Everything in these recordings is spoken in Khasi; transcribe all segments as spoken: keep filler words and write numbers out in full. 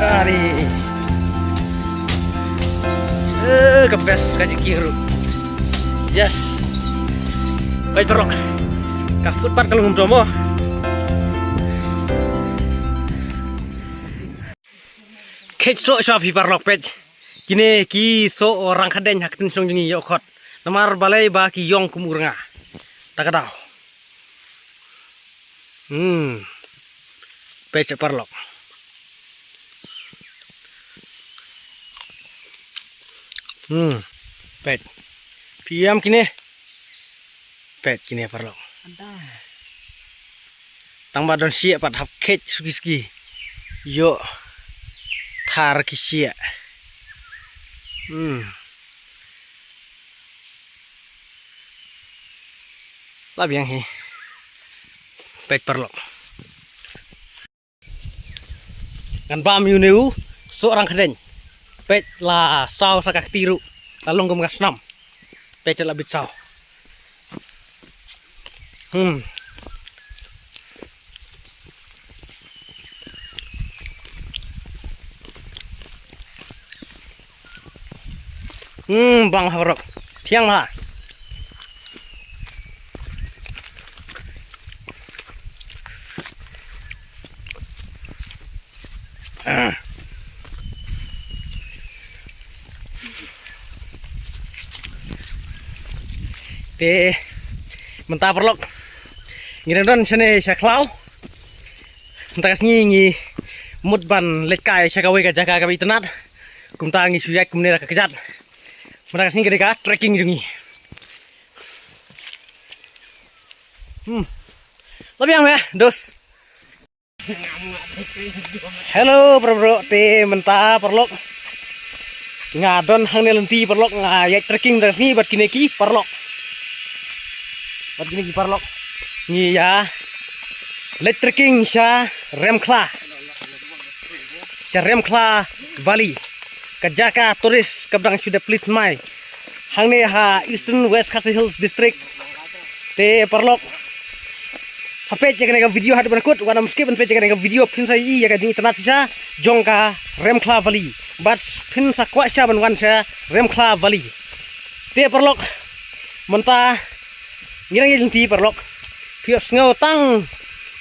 Ari. Eh, ka best ka jingkiru. Yes. Peit paralok. Ka footpath ka long kumto mo. Kheit soh sha phi paralok peit. Kine ki soh rangkhadein ha ka ktien shnong jong ngi ïoh khot. Namar balei ba ki ïong kum u rnga. Ta ka daw. Hmm. Peit paralok. Hmm. Peit. Phi ïam kine. Peit kine paralok. Tang ba don shiah pat hap kheit suki suki. Ïoh thar ki shiah. Hmm. La biang hi. Peit paralok. Ngan bam ïa une u soh rangkhadein. Peit la saw sa ka kti ruh. La long kum ka snam. Peit la bit saw. Hmm. Hmm, bang ha rok. Thiang ma. Ah. Te mynta paralok ngi dang don shane sha khlaw. Mynta ka sngi ngi mut ban leit kai sha kawei ka jaka kaba itynnad. Kumta ngi shu ïaid kumne da ka kjat. Mynta ka sngi ka dei ka trekking jong ngi. Hmm. La biang me, dos. Hello, bro, bro, te mynta paralok. Nga don hangne lynti paralok, nga ïaid trekking da ka sngi bad kine ki paralok. Bad kine ki paralok. Ngi ïa leit trekking sha Remkhla. Sha Remkhla Valley. Ka jaka tourist kaba dang shu dep plie thymmai. Hangne ha Eastern West Khasi Hills District. Te paralok. Sa peit ïa kane ka video haduh ban kut, wat nym skip ban peit ïa kane ka video phin sa ïohi ïa ka jingitynnad shisha jong ka Remkhla Valley. Bad phin sa kwah shisha ban wan sha Remkhla Valley. Te paralok. Mynta ngi dang ïaid lynti paralok. Phi ïohsngew tang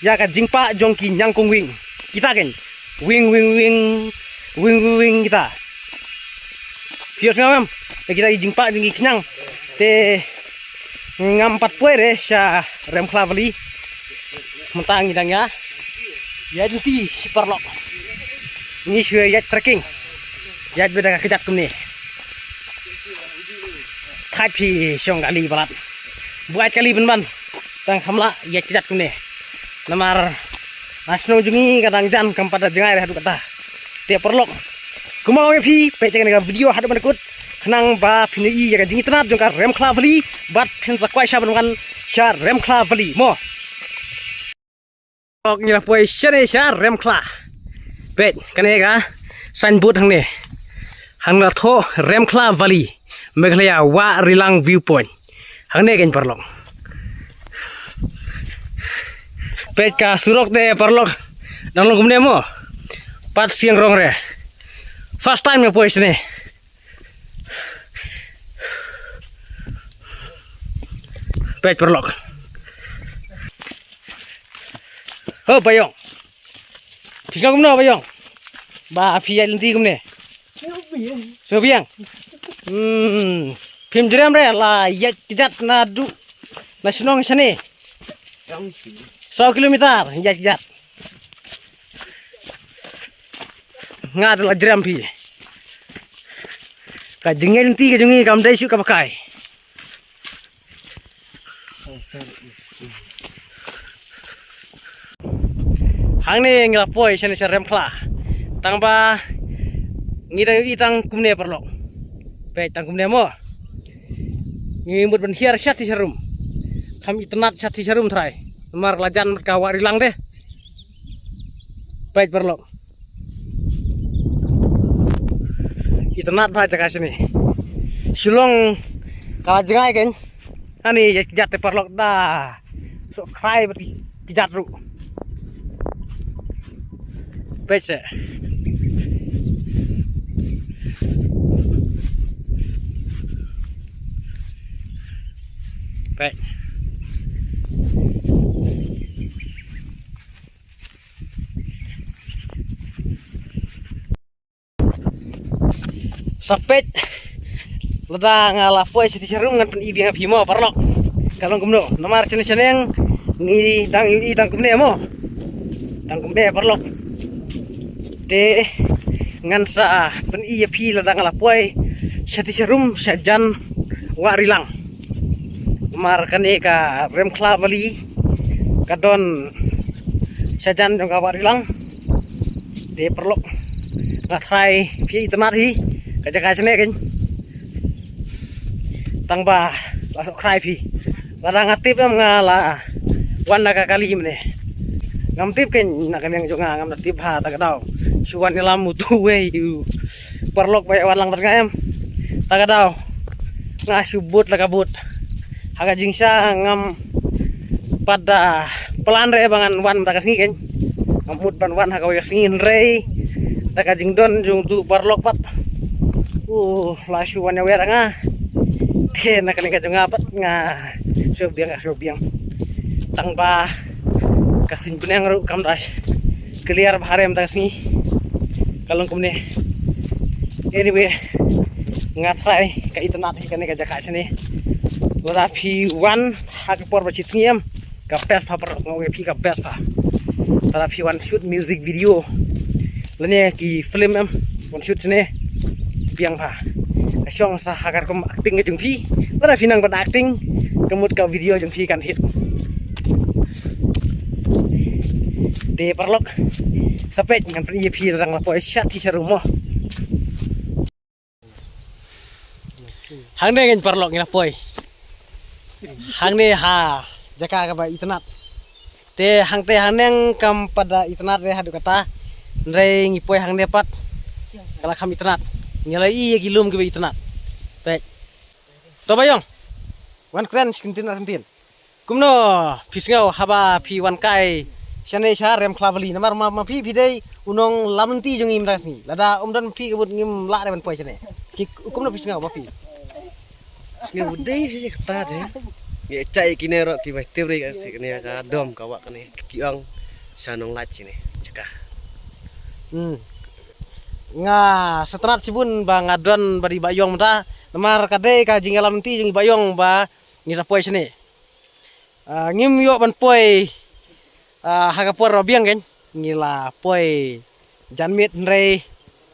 ïa ka jingpah jong ki ñiangkong wing. Kita ken. Wing, wing, wing. Wing, wing, wing kita. Phi ïohsngew em? Ïa kita ki jingpah jong ki khñiang. Te ngam pat poi re sha Remkhla Valley. Mynta ngi dang ïa ïaid lynti shi paralok. Ngi shu ïaid trekking. Ïaid beit da ka kjat kumne. Thait phi shong kali palat. Buaid kali pynban. Tang kham lah ïaid kjat kumne. Namar na shnong jong ngi ka dang jan kam pat da jngai re haduh katta. Te paralok. Kumno ïa phi peit ïa kane ka video haduh ban kut. Khnang ba phin ïohi ïa ka jingitynnad jong ka Remkhla Valley bad phin sa kwah shisha ban wan sha Remkhla Valley mo. Ok, ngi la poi shane sha Remkhla. Peit, kane ka signboard hangne. Hangne la thoh Remkhla Valley, Meghalaya Wah Rilang Viewpoint. Hangne kein paralok. Peit ka surok te paralok. Dang long kumne mo. Pat siang rong re. First time nga poi shane. Peit paralok. Ho, Bayong. Phi sngew kumno, Bayong? Ba phi ïaid lynti kumne. Sngew biang. Hmm. Phim jrem re la ïaid kjat naduh na shnong shane. Saw kilometer ïaid kjat. Nga da la jrem phi. Ka jingïaid lynti ka jong ngi kam dei shuh kaba kai. Hangne ngi la poi shane sha Remkhla. Tang ba ngi dang ïohi tang kumne paralok. Peit tang kumne mo. Ngi mut ban hiar sha ti sharum. Kham itynnad sha ti sharum trai. Namar la jan mat ka Wah Rilang te. Peit paralok. Itynnad bha jaka shane. Shu long ka la jngai kein. Ani ïa kjat te paralok da. Soh khrai bad kjat ruh. Peit se. Sa peit, lada nga la poi sha ti sha rum ngan pyni biang ïa phi mo paralok. Ka long kumno namar shane shaneng ngi dang ïohi tang kumne mo. Tang kumne paralok. Te ngan sa pyni ïa phi lada nga la poi sha ti sha rum sha jan Wah Rilang. Namar kane ka Remkhla Valley ka don sha jan jong ka Wah Rilang. Te paralok, nga tharai phi itynnad hi ka jaka shane kein. Tang ba la suk khrai phi. Lada nga tip em nga la wan na ka kali mane. Ngam tip kein na ka liang jong nga, ngam da tip ha ta ka daw. Shu wan ïalam utu wei u paralok ba ïa wan lang bad nga em. Ta ka daw nga shu bud la ka bud. Ha ka jingshisha ngam pat da plan re ba ngan wan ta ka sngi kein. Ngam mut ban wan ha kawei ka sngi hynrei da ka jingdon jong utu paralok pat u la shu wan ïawer ïa nga. Te na kane ka jong nga pat nga shu biang, nga shu biang. Tang ba ka sien bneng ruh kam da clear bha re mynta ka sngi. Ka long kumne. Anyway, nga tharai ka itynnad hi kane ka jaka shane. Lada phi wan ha ka por ba shit sngi em, ka best bha paralok, nga ong ïa phi ka best bha. Lada phi wan shoot music video lane ki film em, wan shoot shane biang bha. Ka shong sa ha ka rukom acting ka jong phi. Lada phi nang ban acting, ka mut ka video jong phi kan hit. Te paralok, sa peit ngan pyni ïa phi lada nga la poi sha ti sha rum mo. Hangne ngan paralok ngi la poi. Hangne ha jaka kaba itynnad. Te hangte hangne kam pat da itynnad re haduh katta. Hynrei ngi poi hangne pat ka la kham itynnad. Ngi la ïohi ïa ki lum kiba itynnad. Peit. To Bah Yong. Wan kren shi kyntien ar kyntien. Kumno phi sngew haba phi wan kai shane sha Remkhla Valley, namar ma, ma phi phi dei u nongïalam lynti jong ngi mynta ka sngi. Lada ym don phi ka mut ngim lah re ban poi shane. Ki, kumno phi sngew ma phi? Sngew dei shi kata de. Ngi chai kine ro ki bai tip re ka si kine ka dom ka wah kane. Ki ong sha nonglait shine jaka. Hmm. Nga sngewtynnat shibun ba nga don bad i Bah Yong mynta. Namar ka dei ka jingïalam lynti jong i Bah Yong ba ngi sa poi shane. Ah, ngim ïoh ban poi, ah, ha ka por ba biang kein. Ngi la poi janmiet hynrei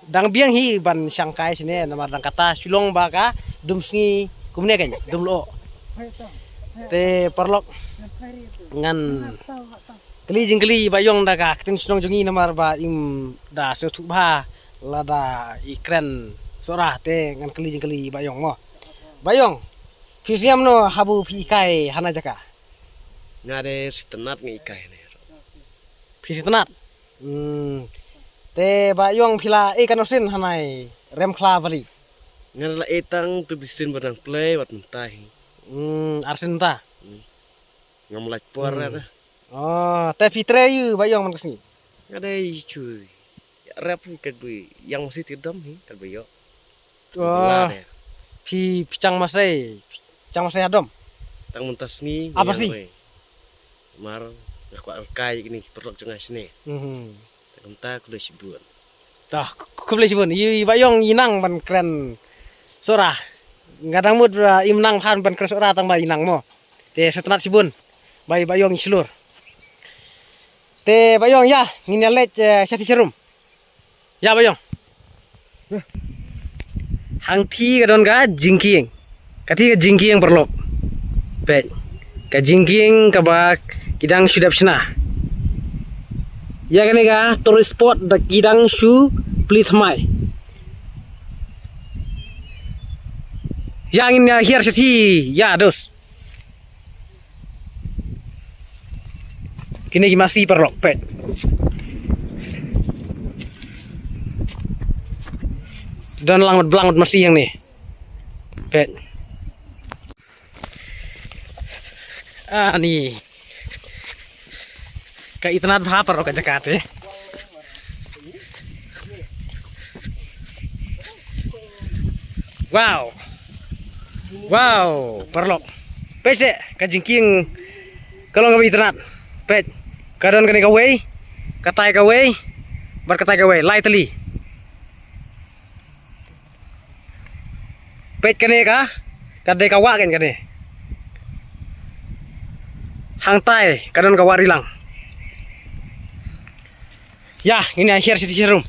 dang biang hi ban shang kai shane namar dang kata shu long ba ka dum sngi kumne kein, dum lyoh. Te paralok ngan kylli jingkylli Bah Yong da ka ktien shnong jong ngi namar ba im da sngewthuh bha lada i kren Sohra te ngan kylli jingkylli Bah Yong mo. Bah Yong, phi sngew kumno haba phi i kai hana jaka? Nga de sngewtynnat ngi i kai ne. Phi sngewtynnat? Hmm. Te Bah Yong phi la i kano sien hanai Remkhla Valley? Nga la i tang tu bisin ba dang play wat mynta hi. Hmm, ar sien mynta. Hmm. Ngam lait por Hmm. Ra. Oh, te phi trei ïa Bah Yong man ka sngi? Nga dei chui. Ya rep kat bui yang masi ti dom hi kat bui yo. Oh. Phi phi chang masai. Chang masai hadom. Tang mynta sngi. Apa sih? Mar nga kwah kai kini perlok jong nga sini. Mhm. Tang mynta kule sibun. Tah, khublei shibun. I Bah Yong i nang ban kren Sohra. Nga dang mut ba im nang phan ban kren Sohra tang ba i nang mo. Te sngewtynnat shibun. Ba i Bah Yong i shlur. Te Bah Yong ïa, ngin ïa leit, eh, sha ti sha rum. Ïa Bah Yong. Hangti ka don ka jingkieng. Kati ka jingkieng parlok. Peit. Ka jingkieng kaba ki dang shu dep shna. Ïa kane ka tourist spot da ki dang shu plie thymmai. Ïa ngin ïa hiar sha ti, ïa dos. Kine ki masi parlok, peit. Don lang masi hangne. Peit. Ani. Ka itynnad bha parlok ka jaka te. Wow. Wow, parlok. Peit ka jingkieng ka long kaba itynnad. Peit ka don kane kawei, katai kawei, bad katai kawei, lai tylli. Peit kane ka, ka dei ka wah kan kane. Hangtai ka don ka wah rilang. Ïa, ngin ïa hiar sha teacher room.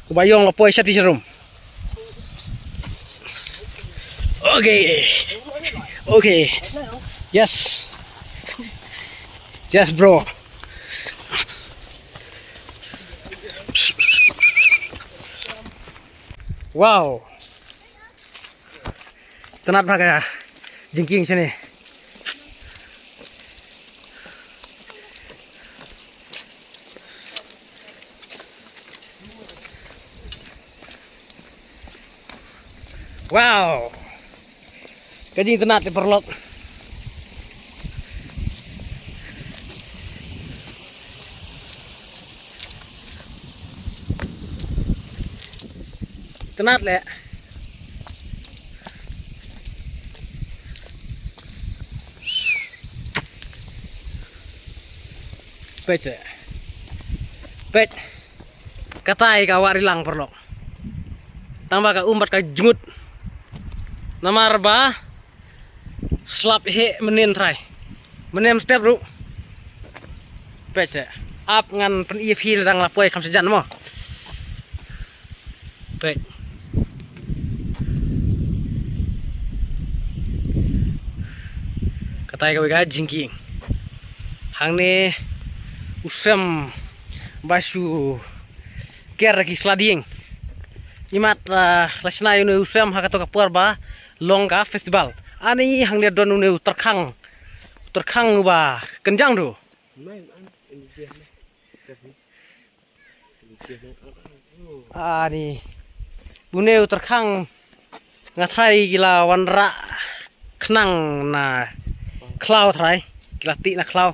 U Bah Yong la poi sha teacher room. Okay. Okay. Yes. Yes, bro. Wow. Tnat bha ka jingkieng shane. Wow. Ka jingtnat te paralok. Tnat leh. Peit seh. Peit. Katai ka wah rilang paralok. Tang ba ka um bad ka jngut. Namar ba slap heh mynnin trai. Mynnin step ruh. Peit seh. Ap ngan pyn-i phi la dang la poi kham sajan mo. Peit. Katai kawei ka jingkieng. Hangne u Sem ba shu ker ki sla dieng. Imat, ah, la shna ïa une u Sem ha kato ka por ba long ka festival. Ani hangne don une u tyrkhang. U tyrkhang uba kynjang tu. Ani une u tyrkhang nga trai ki la wanrah khnang na khlaw trai, ki la tih na khlaw.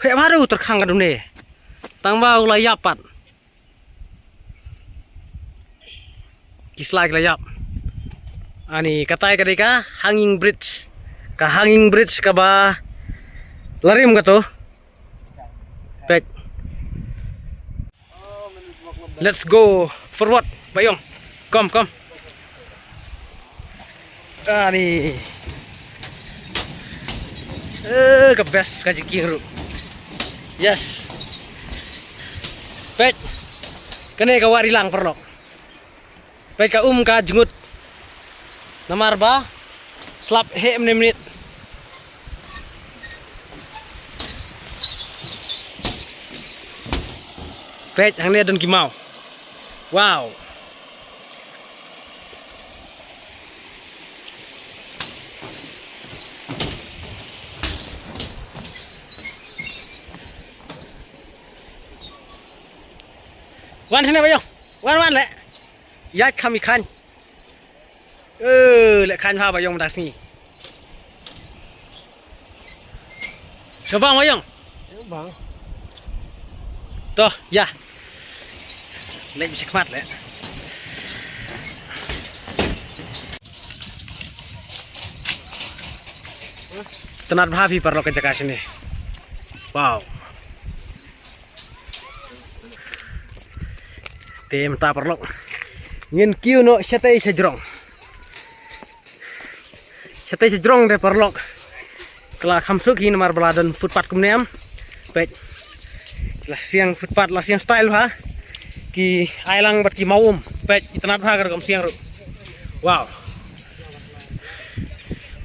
Heh bha u tyrkhang ka dune. Tang ba u la ïap pat. Ki sla ki la ïap. Ani katai ka dei ka hanging bridge. Ka hanging bridge kaba la rim kato. Peit. Let's go forward, Bah Yong. Come, come. Ani. Eh, ka best ka jingkieng ruh. Yes. Peit. Kane ka wah rilang paralok. Peit ka um ka jngut. Namar ba slap heh mynne mynne. Peit hangne don ki maw. Wow. Wan shane Bah Yong. Wan, wan leh. Ïaid kham i khan. Eh, leh khan ha Bah Yong mynta sngi. Ka bang Bah Yong? Bang. To, ïa. Leh bisi khmat leh. Tnat bha phi paralok ka jaka shane. Wow. Te mynta paralok ngin kiew noh shatei shajrong. Shatei shajrong te paralok ka la kham suk hi namar ba la don footpath kumne em. Peit. La siang footpath, la siang style bha. Ki ai lang bad ki maw um. Peit, itynnad bha ka rukom siang ruh. Wow.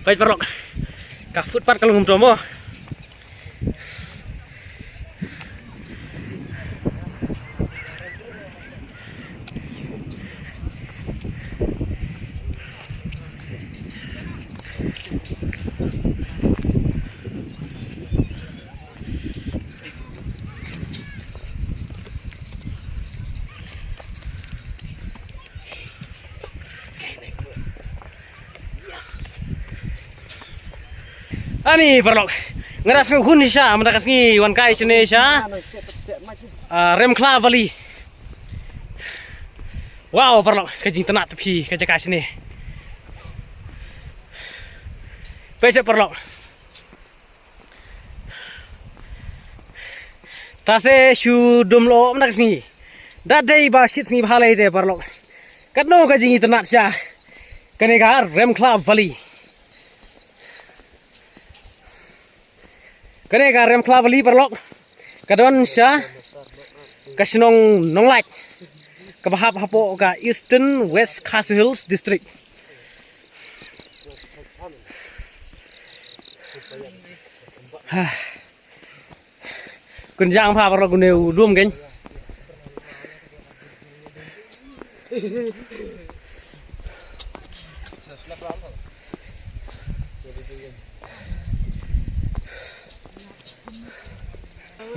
Peit paralok. Ka footpath ka long kumto mo. Ani paralok. Nga da sngewhun shisha mynta ka sngi wan kai shane sha, ah, Remkhla Valley. Wow paralok, ka jingtynnad phi ka jaka shane. Peit seh paralok. Ta se shu dum lo mynta ka sngi. Da dei ba shit sngi bha lei te paralok. Katno ka jingitynnad sha kane ka Remkhla Valley. Kane ka Remkhla Valley paralok ka don sha ka shnong Nonglait, kaba hap hapoh ka Eastern West Khasi Hills District. Kynjang bha paralok, une u lum kein.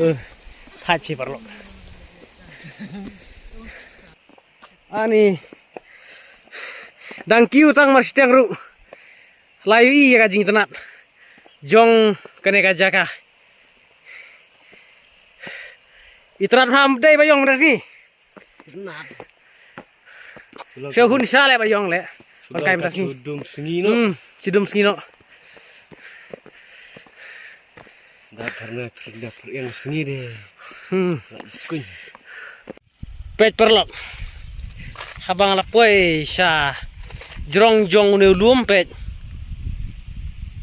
Eh, thait shi paralok. Ani dang kiew tang mar shiteng ruh la ïohi ïa ka jingitynnad jong kane ka jaka. Itynnad bha dei ba ïong da si. Sha hun sha leh ba ïong leh. Ban kai mynta sngi. Shu dum sngi noh. Hmm, shu dum sngi noh. Da pharna pharna pharna sngi de. Hmm. Skuin. Peit paralok. Haba nga la poi sha jrong jong une u lum, peit.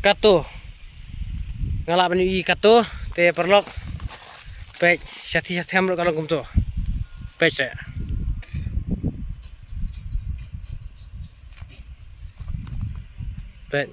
Kato. Nga lah ban ïohi kato te paralok. Peit, shathie shathem ruh ka long kumto. Peit seh. Peit.